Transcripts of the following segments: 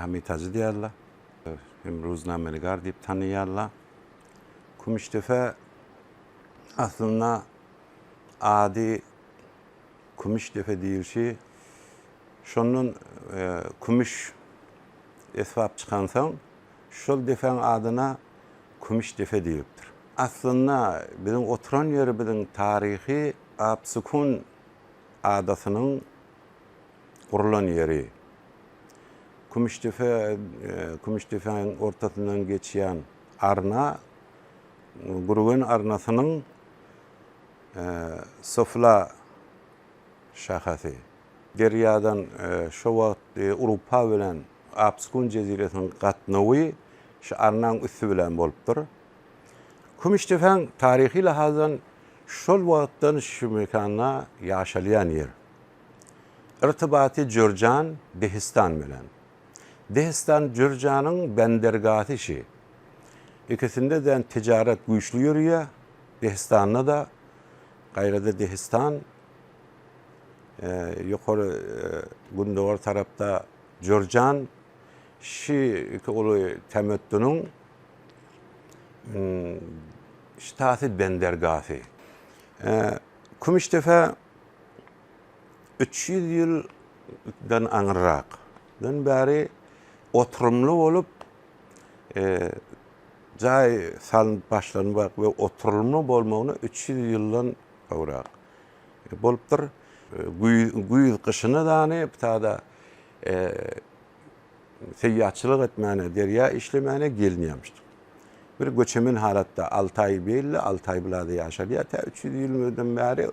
Hamit Hajy diýýärler. Hem ruznamenigar diýip tanaýarlar. Kümüşdepe aslynda ady Kümüşdepe diýilişi şondan kümüş esbap çykansoň şol depäň adyna Kümüşdepe diýlipdir. Aslynda biziň oturan ýerimiziň taryhy Apsukun adasynyň gurlan ýeri. Kümüşdepe, Kümüşdepäniň ortasyndan geçýän arna Gürgen arnasynyň Sofla şahasy. Derýadan şo wagt Urupa bilen Apskun jeziresiniň gatnawy şu arnaň üsti bilen bolupdyr. Kümüşdepäň taryhy lahazdan şol wagtdan şu mekanda ýaşalýan ýer. Yrtybaty Jürjan, Dehistan bilen. Dehistan Jürjanyň bendergasy şi. Ikisinde-de tijaret güýçli ýörüýär. Dehistanda-da, gaýrada Dehistan, ýokary gündogar tarapda Jürjan şi iki uly temeddüniň ştasy bendergasy. Kümüşdepe 300 ýyldan aňyrrakdan bäri oturymly bolup, jaý salnyp başlanmak we oturymly bolmagyna 300 ýyldan gowrak bolupdyr. Güýz gyşyna dany bu tada seýýatçylyk etmäne, derýa işlemäne gelinýärmişdik. Bir göçemen halatda alty aý beýle, alty aý bulada ýaşalýar. Tä 300 ýyldan bäri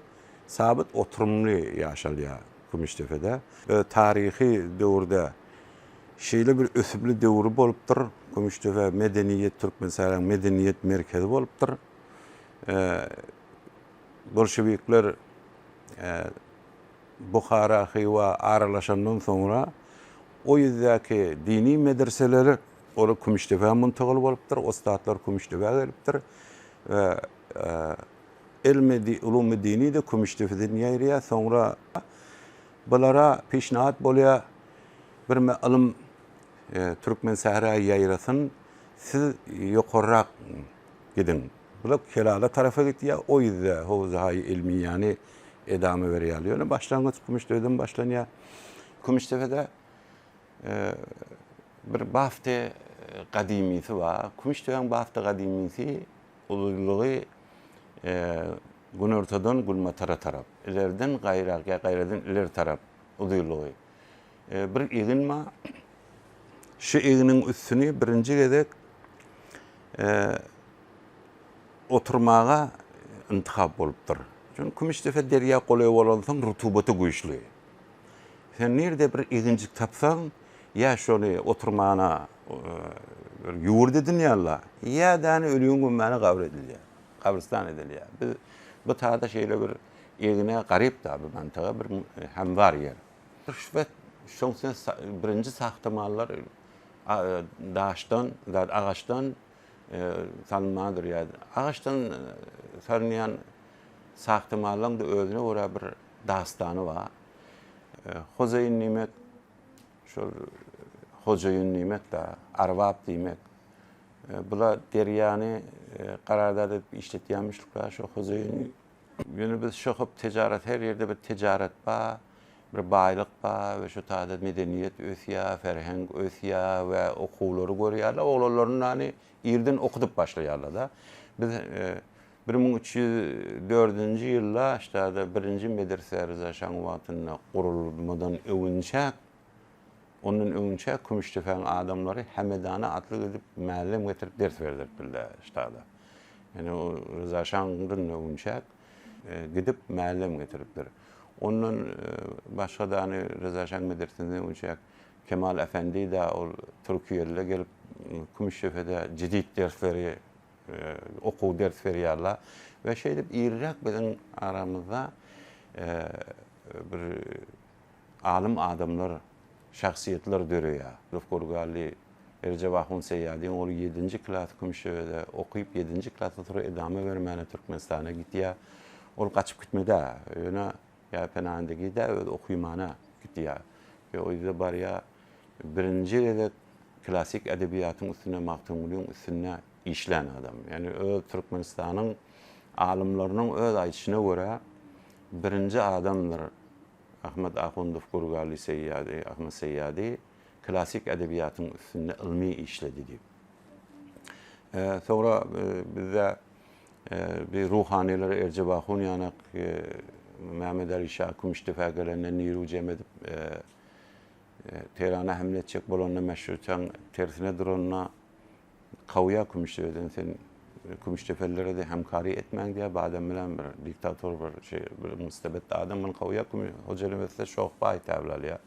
sabyt oturymly ýaşalýar Kümüşdepede. Taryhy döwürde şeýle bir ösümli döwri bolupdyr. Kümüşdepe medeniýet, Türkmenistanyň medeniýet merkezi bolupdyr. Bolşewikler Buhara, Hywa aralaşandan soňra o ýüzdäki dini medreseler olar Kümüşdepä muntagyl bolupdyr, ussatlar Kümüşdepä gelipdir we ilmi, ulumy dini-de Kümüşdepeden ýaýraýar. Soňra bulara pişnahat bolýar, birme ylym türkmen sähra ýaýrasyn, siz ýokarrak gidiň. Bular Kelala tarapa gitýär, o ýüzde howzahaýy ilmiýäni edama berýärler. Ýöne başlangyç Kümüşdepeden başlanýar. Kümüşdepede bir bafte gadymysy bar. Kümüşdepäň bafte gadymysy uzynlygy günortadan günbatara tarap, ilerden gaýra ýa gaýradan ileri tarap uzynlygy. Bir egin bar. Şu eginiň üstüni birinji gezek oturmaga intihap bolupdyr. Çünki Kümüşdepe derýa golaý bolansoň rutubaty güýçli. Sen nirde bir eginjik tapsaň, ýa şony oturmana bir ýurt edinýärler, ýa-da ölüň gömmäne gabyr edilýär, gabrystan edilýär. Biz bu tada şeýle bir egine garyp-da bu mantyga bir hemwar ýer. Rüşwet şoň üçin birinji sahtamallar daşdan, zat agaçdan salynmalydyr ýa agaçdan salynýan sahtamallaryň-da özüne görä bir dastany bar. Hojaýyn diýmek şol hojaýyn diýmek-de, arbap diýmek. Bular derýany garardat edip işletýärmişlikler şo hojaýyn. Ýöne biz şo hop tejarat her ýerde bir tejarat bar, bir baýlyk bar we şo taýda medeniýet ösýär, ferheng ösýär we okuwlary görýärler. Oglanlaryny hany irden okudyp başlaýarlar-da. Biz 1304-nji ýylda ştada birinji medrese Rza şaň wagtynda gurulmadan öwünçäk Ondan öňçä Kümüşdepäň adamlary Hemedana atly gidip mällem getirip ders berdiripdirler ştada. Ýöne o Rza şaňdan öňçäk gidip mällem getiripdir. Ondan başga-da hany Rza şaň medresesinden öňçäk Kemal Efendi-de ol Türkiýeli gelip Kümüşdepede jedit dersleri okuw ders berýärler. We şeýdip irräk biziň aramyzda bir Alym adamlar, şahsyýetler döreýär. Lufgurgally Erjep ahun Seýýadyň ogly ýedinji klas Kümüşjebede okyp, ýedinji klasdan soňra edama bermäne Türkmenistana gidýär. Ol gaçyp gitmedi-ä, ýöne ýa penahynda gidýär, özi okymana gidýär. Ýa o ýerde barýar. birinji gezek klassyk edebiýatyň üstünde Magtymgulyň üstünde işlän adam. Ýagny öz Türkmenistanyň alymlarynyň öz aýdyşyna görä birinji adamdyr Ahmet Ahundow Gurgaly Seýýady, Ahmet Seýýady klassyk edebiýatyň üstünde ylmy işledi diýip. Soňra bizde bir ruhanylar Erjep ahun ýanak Mehmet Ali şa Kümüşdepä gelende niru jem edip Tehrana hemle etjek bolanda meşrutaň tersine duranda kowýar Kümüşdepeden sen Kümüşdepelilere-de hemkary etmäň diýýär. Badam bilen bir diktator bir şey bir mustebet adam muny kowýar Hojanepesde Şohbaý täbil alýar.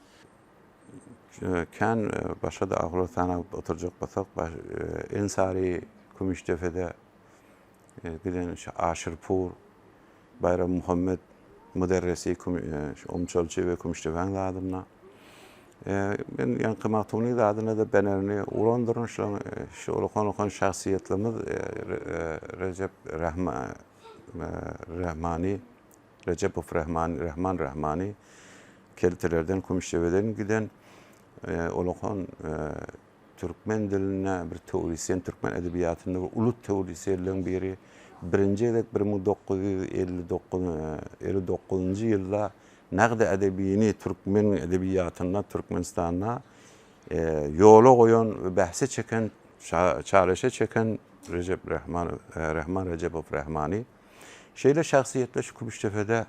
Kän başga-da ahular sanap oturjak bolsak, Ensary Kümüşdepede giden şu Aşyrpur, Baýram Muhammet Müderresi Omçalçy we Kümüşdepäň zadynda. Men ýaňky Magtymguly zadynda-da benerini urandyryn şolaň şu ulakan-ulakan şahsyýetlerimiz Rejep Rahmany Rejepow Rahman, Rahman Rahmany keltelerden Kümüşdepeden giden ulakan türkmen dilinde bir teorisyen, türkmen edebiýatynda bir uly teorisyenleriň biri. Birinji gezek 1959 59-njy ýylda nagdy edebini türkmen edebiýatynda Türkmenistanda ýola goýan we bähse çeken, çareşe çeken Rejep Rahman, Rahman Rejepow Rahmany. Şeýle şahsyýetler şu Kümüşdepede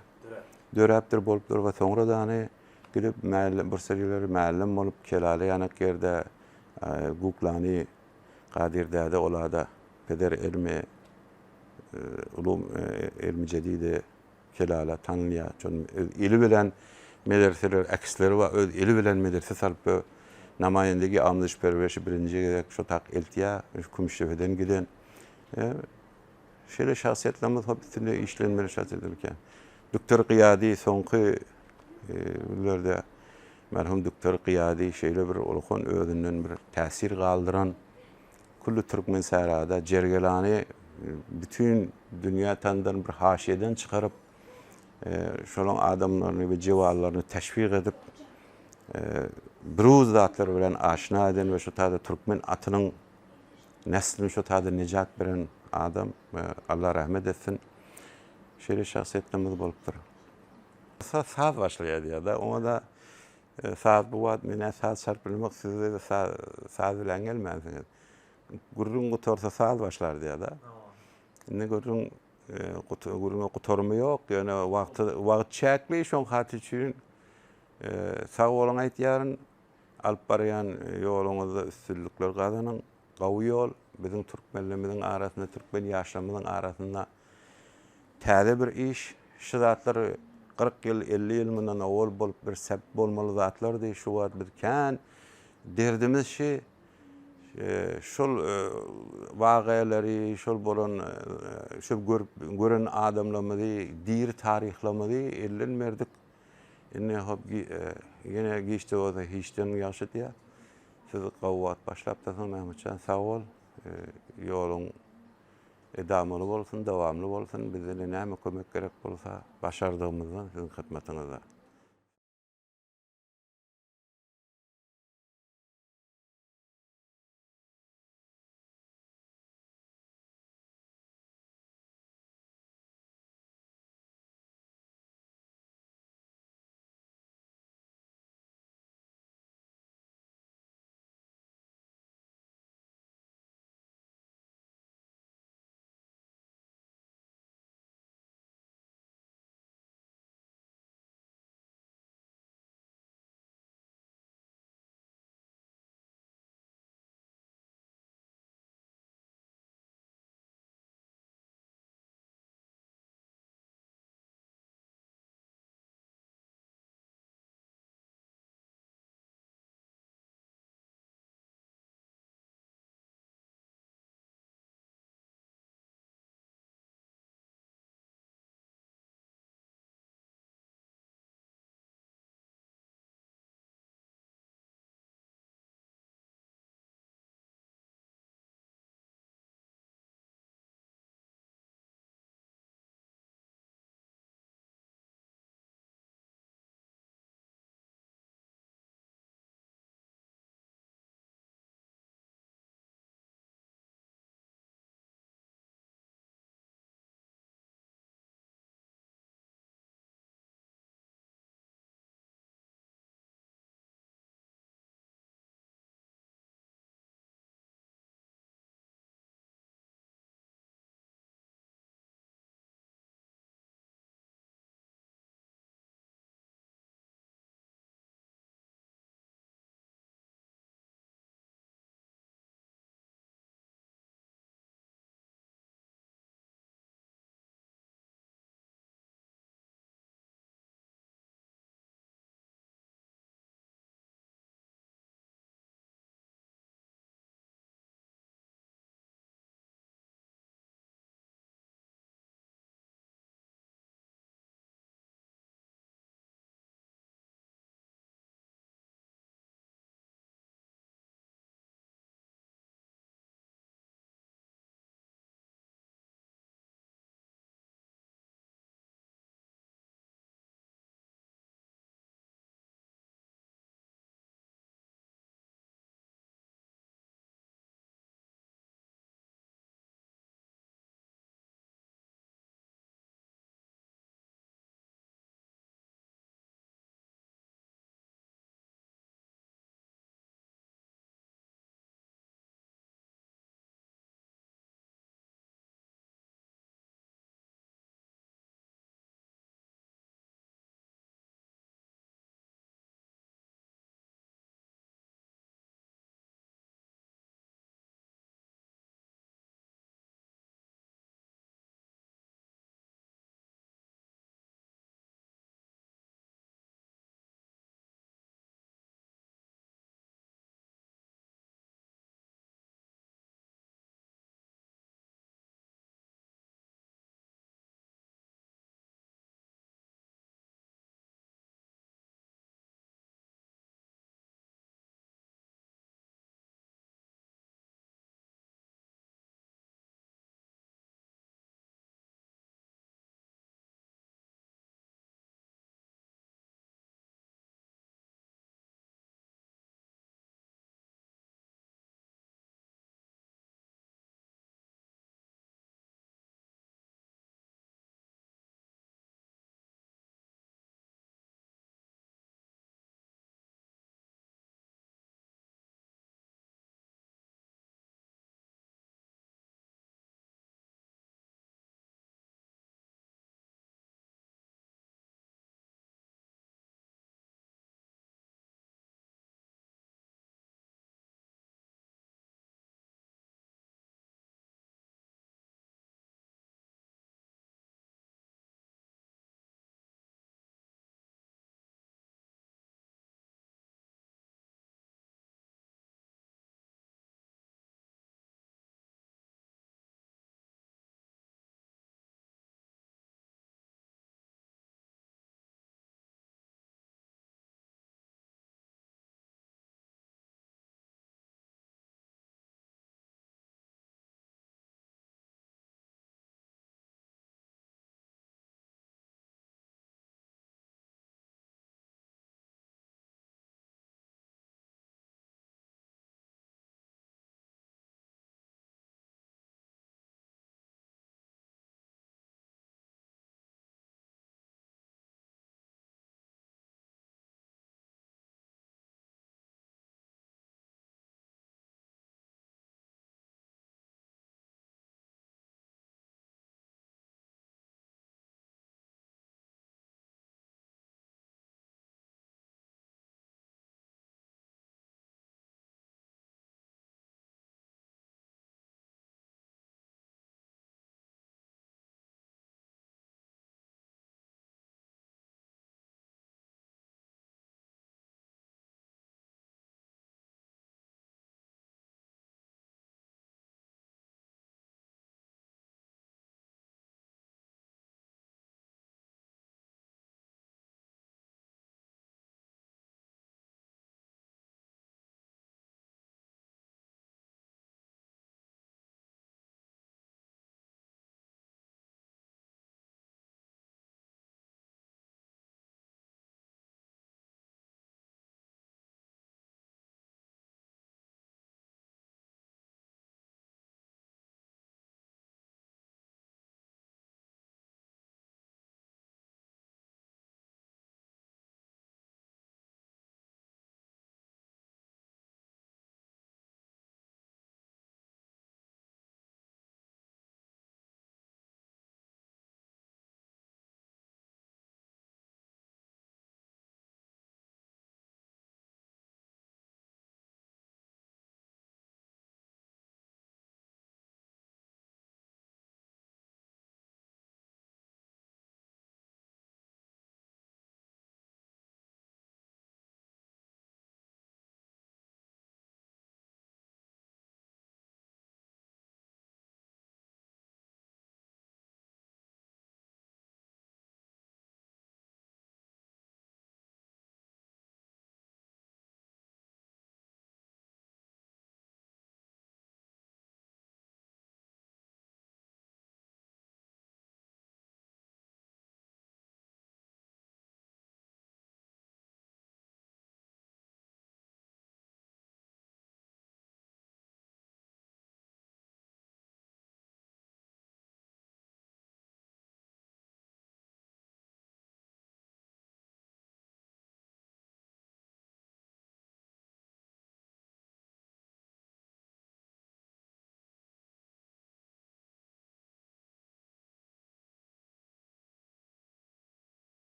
döräpdir, bolupdyr we soňra dany gidip mälim bir sürüleri mälim bolup Kelale ýanak ýerde Guklany Kadyr däde olada peder elmi ulum elmi jedidi Kelala tanylýar. Şonuň öz eli bilen medreseler äkisleri bar, öz eli bilen medrese salyp we namaýendigi amdyş perwerişi birinji gezek şo tak eltýär, Kümüşdepeden giden. Şeýle şahsyýetlerimiz hop üstünde işlenmeli şahsyýetler kän. Düktor Gyýady soňky günlerde merhum Düktor Gyýady şeýle bir ulkan özünden bir täsir galdyran külli türkmen sährada Jergelany bütin dünýä tanydan bir haşiýeden çykaryp şolaň adamlaryny we jewallaryny teşwik edip biruz zatlar bilen aşna eden we şu taýda türkmen atynyň Neslini şo taýda nejat beren adam Allah rahmet etsin. Şeýle şahsyýetlerimiz bolupdyr. Saz başlaýar diýýär-de. Oňa-da saz bu wagt men-ä saz çalyp bilemok, siz-de saz bilen gelmänsiňiz. Gürrüň gutarsa saz başlar diýýär-de. Indi gürrüň gürrüňe gutarymy ýok, ýöne wagty wagt çäkli, şoň haty üçin sag boluň aýtýaryn. Alyp barýan ýoluňyzda üstünlikler gazanyň. Gowy ýol. Biziň türkmenlerimiziň arasynda, türkmen ýaşlarymyzyň arasynda täze bir iş. Şu zatlar 40 ýyl, 50 ýyl mundan owal bolup bir säp bolmaly zatlardy. Şu wagt biz kän derdimiz şi şol wagalary, şol bolan şol görüp gören adamlarymyzy, diri taryhlarymyzy elden berdik. Indi hop ýene giçde bolsa hiçden ýagşy diýýär. Siz gowy wagt başlapdyrsyňyz Mahmutjan sag bol. Ýoluň edamaly bolsun, dowamly bolsun. Bizden näme kömek gerek bolsa başardygymyzdan siziň hyzmatyňyzda.